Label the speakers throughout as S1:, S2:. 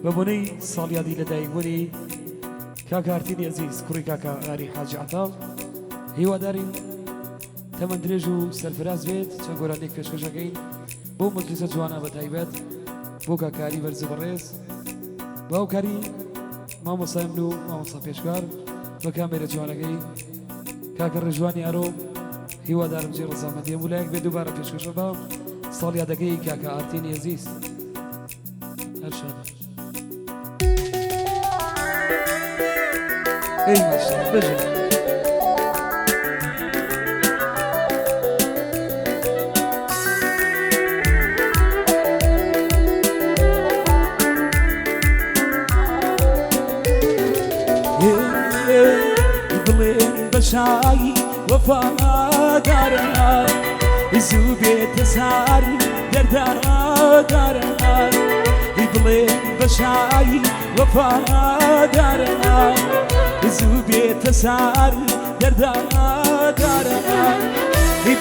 S1: بە بۆنەی ساڵیادی لەدایکبوونی کاک ئارتینی ئەزیز کوڕی کاکە ئاری حاجی عەتا هیوادارین تەمەن درێژ و سەرفراز بێت. چەند گۆرانیەک پێشکەش ئەکەین بۆ مەجلیسە جوانە بە تایبەت بۆ کاکاری بەرز و بەڕێز بە هاوکاری مامۆستای من و مامۆستا پێشکار بە کامێرە جوانەکەی کاکە ڕێژوانی ئارۆ. هیوادارم جێ ڕەزامەندی هەموو لایەک بێت. دووبارە پێشکەشە بە ساڵیادەکەی کاکە ئارتینی ئەزیز. هەر شاد. ئەی ماشاءاللە بژی.
S2: بڵێن بەشایی وەفادارە زوو بێتە سار دەردادارە بڵێن بەشایی وەفادارە زوو بێتە سار دەردادارە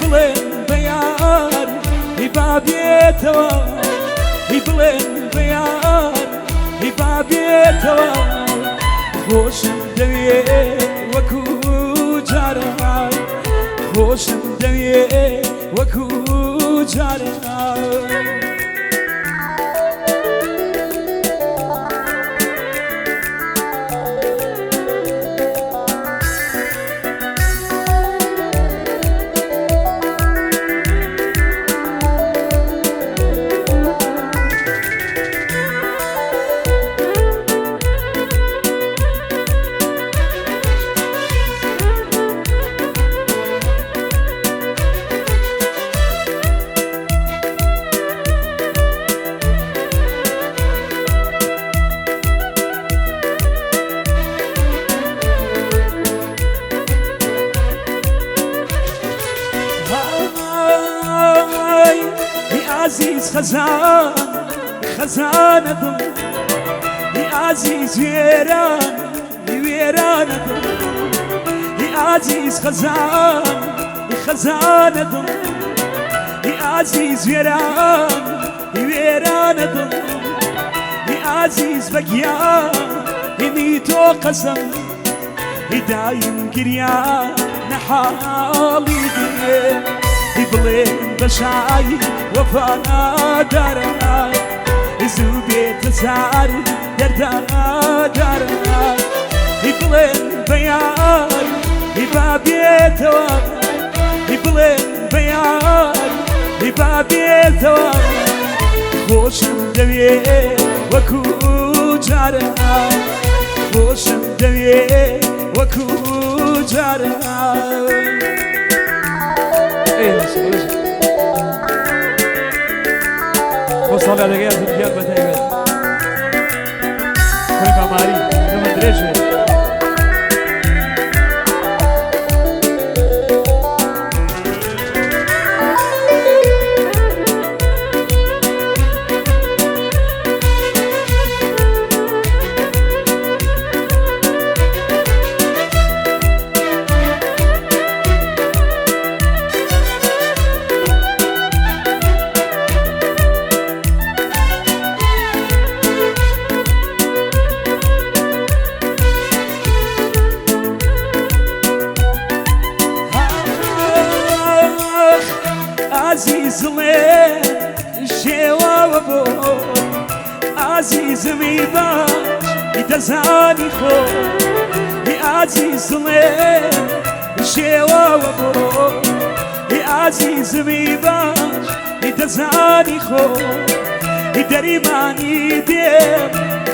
S2: بڵێن بەیار با بێتەوە بڵێن بەیار با بێتەوە خۆشم دەوێ وەکو جاران خۆشم دەوێ وەکو جاران. ئازیز خەزان خەزانە دڵ ئازیز وێران وێرانە دڵ ئازیز خەزان خەزانە دڵ ئازیز وێران وێرانە دڵ ئازیز بەگیان هینی تۆ قەسەم دایم گریا نەحاڵی دێ بڵێن بەشایی وەفادارە زوو بێتە سار دەردادارە بڵێن بەیار با بێتەوە بڵێن بەیار با بێتەوە خۆشم دەوێ وەکو جاران خۆشم دەوێ وەکو جاران.
S1: ئەی ماشاءاللە بژی. بۆ ساڵیادەکەی ئارتین گیان بە تایبەت کوڕی ماماری تەمەن درێژ بێت.
S2: ئازیزڵێ شێواوە بۆ ئازیزمی باش دەزانی خۆ ئازیزڵێ شێواوە بۆ ئازیزمی باش دەزانی خۆ دەریمانی دێم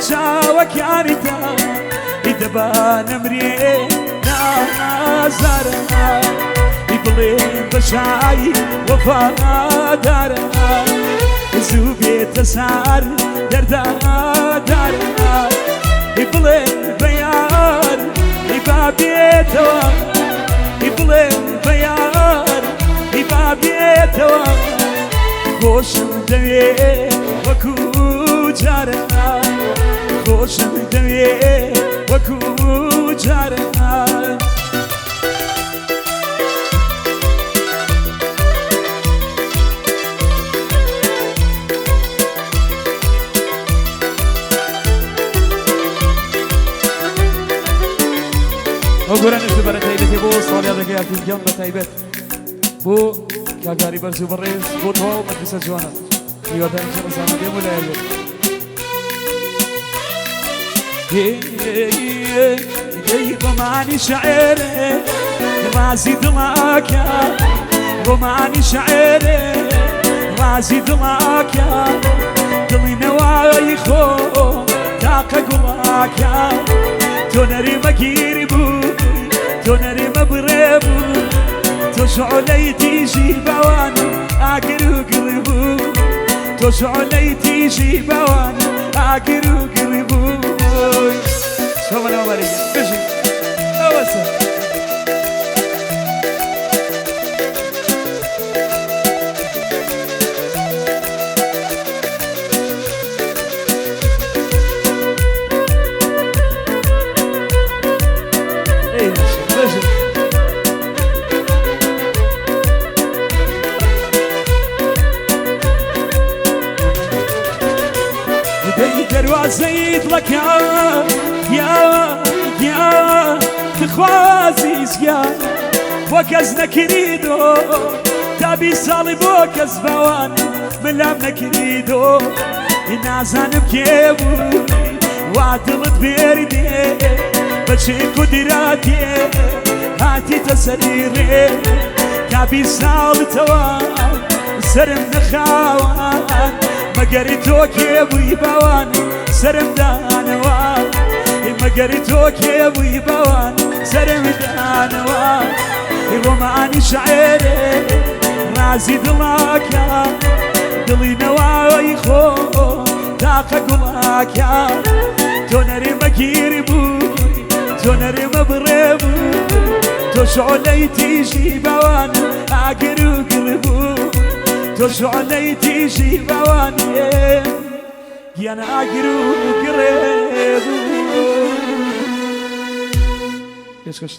S2: چاوەکانیدا دەبا نەمرێ نازارە بڵێن بەشایی وەفادارە زوو بێتە سار دەردادارە بڵێن بەیار با بێتەوە بڵێن بەیار با بێتەوە خۆشم دەوێ وەکو جاران خۆشم دەوێ وەکو جاران.
S1: گۆرانیش دووبارە تایبەتی بۆ ساڵیادەکەی ئارتین گیان بە تایبەت بۆ کاکاری بەرز و بەڕێز بۆ تەواو مەجلیسە جوانە هیوادارم کە ڕەزامەندی هەموو لایەک بێت.
S2: دەی ڕۆمانی شعرێ ڕازی دڵاکە ڕۆمانی شعرێ ڕازی دڵاکە دڵی نەوای خۆ تاقە گوڵاکە تۆ نەری مەگیری بوو تۆ نەری مەبڕێ بوو تۆ شعلەی تیژی باوان ئاگر و گڕی بوو تۆ شعلەی تیژی باوان ئاگر و گڕی بووی
S1: چۆمە ناو مەریگە بژی ئەوەسە. ئەی بژی.
S2: دەی دەروازەی دڵەکە یا یا تخوازی یا بۆ کەس نەکریدۆ تا 20 ساڵی بۆ کەس باوان ملام نەکریدۆ نازانم کێ بوو وا دڵت بێردێ بە چێ قودراتێ هاتیتە سەری ڕێ تا 20 ساڵ تەواو سەرم نەخاوان مەگەری تۆ کێ بووی باوان سەرم دانەوە مەگەری تۆ کێ بووی باوان سەرم دانەوە ڕۆمانی شعرێ ڕازی دڵاکە دڵی نەوای خۆ تاقە گوڵاکە تۆ نەری مەگیری بووی تۆ نەری مەبڕێ بوو تۆ شعلەی تیژی باوان ئاگر و گڕ بوو تۆ شعلەی تیژی باوان گیان ئاگر و گڕێ بوو.
S1: پێشکەش.